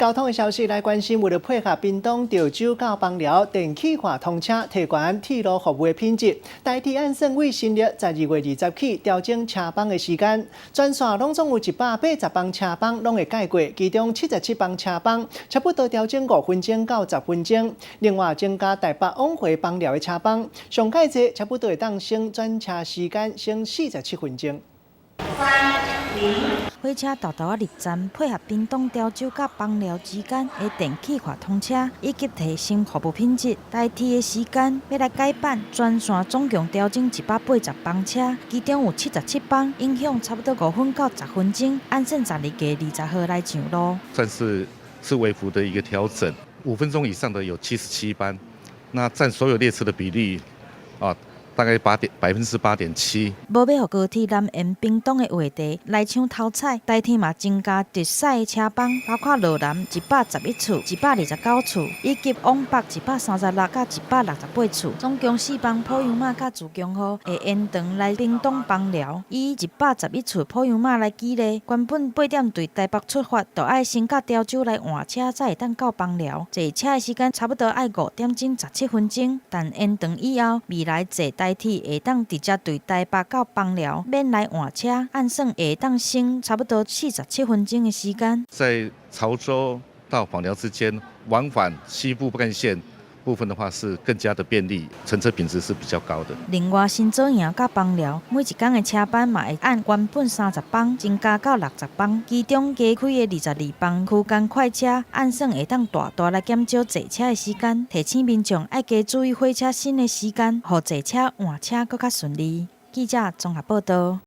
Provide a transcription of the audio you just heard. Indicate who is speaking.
Speaker 1: 交通的消息來關心，為著配合屏東潮州到枋寮電氣化通車，提懸鐵路服務的品質，台鐵按算對新曆12月20起調整車班的時間，全線攏總有180班車班攏會改過，其中77班車班差不多調整5分鐘到10分鐘，另外增加台北往回枋寮的車班，上蓋濟差不多會當省轉車時間省47分鐘。
Speaker 2: 火車沓沓仔入站，配合屏東潮州佮枋寮之間的電氣化通車，以及提升服務品質。台鐵的時間欲來改版，全線總共調整180班車，其中有77班，影響差不多5分到10分鐘，按算12月20號來上路。
Speaker 3: 算是微幅的一個調整，5分鐘以上的有77班，那佔所有列車的比例啊，大概8.8.7%。
Speaker 2: 無欲予高鐵南延屏東的話題來搶頭彩，台鐵嘛增加直駛的車班，包括羅南111次、129次，以及往北136佮168次，總共四班普悠瑪佮自強號會延長來屏東枋寮。以111次普悠瑪來舉例，原本8點對台北出發，就愛先到潮州來換車，才會當到枋寮。坐車的時間差不多愛5點鐘17分鐘，但延長以後，未來坐台鐵會當直接對台北到枋寮，免來換車，按算會當省差不多47分鐘的時間。
Speaker 3: 在潮州到枋寮之間往返西部幹線部分的話，是更加的便利，乘車品質是比較高的。
Speaker 2: 另外，新左營佮枋寮每一工的車班嘛會按原本30班增加到60班，其中加開的22班區間快車，按算會當大大來減少坐車的時間。提醒民眾愛加注意火車新的時間，予坐車換車閣較順利。記者綜合報道。